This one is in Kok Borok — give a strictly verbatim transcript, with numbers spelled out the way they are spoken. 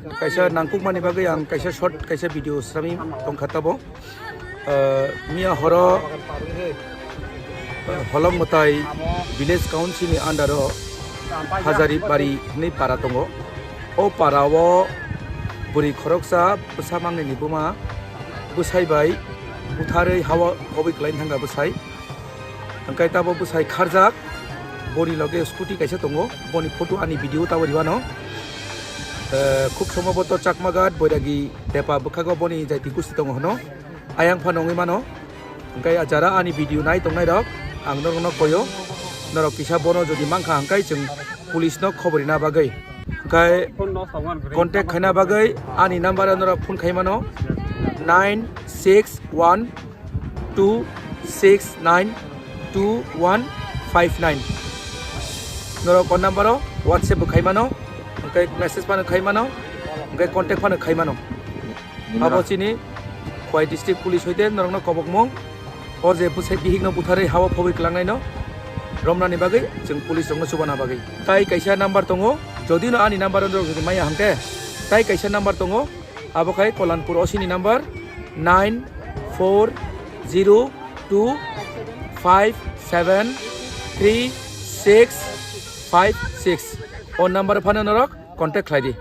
Kaisa nangkukmani bagwi ang kaisa short kaisa video srami tongkha tabo. Ah, miya horo, ah, Holong Mwtai Village Council ni under o Hajari Bari hinwi para tongo. O para o bwrwi khoroksa bwsa mangnini buma bwsai bai butharwi hawa hobwi kwlai thangkha bwsai. Hwnkhe tabo bwsai kharjak, boni loge scooty kaisa tongo, boni photo ani video tabo riwano. Eh, khub somboboto Chakmaghat, Boiragi, Depa bwkhago boni jaiti gusti tongo hwno. Ayang phano wngwi mano. Hwnkhe jara ani video nai tongnai rok, ang norokno koyo. Norok kisa bono jodi mankha hwnkhe chwng police no khobor rina bagwi. Hwnkhe contact khaina bagwi ani number o norok phone khai mano, nine six one two six nine two one five nine. Norok o number o WhatsApp bo khai mano, hwnkhe message phano khai mano, hwnkhe contact phano khai mano. Abo chini Khowai district police hoite norokno kobokmung. O je bwsai bihikno butharwi hawa phobwi kwlangnaino romnani bagwi chwng police rokno chubana bagwi. Tai kaisa number tongo, jodi no ani number o norok jodi maya hwnkhe, tai kaisa number tongo, abo khai Kolanpur O C ni number nine four zero two five seven three six five six. O number phano norok contact khlai di.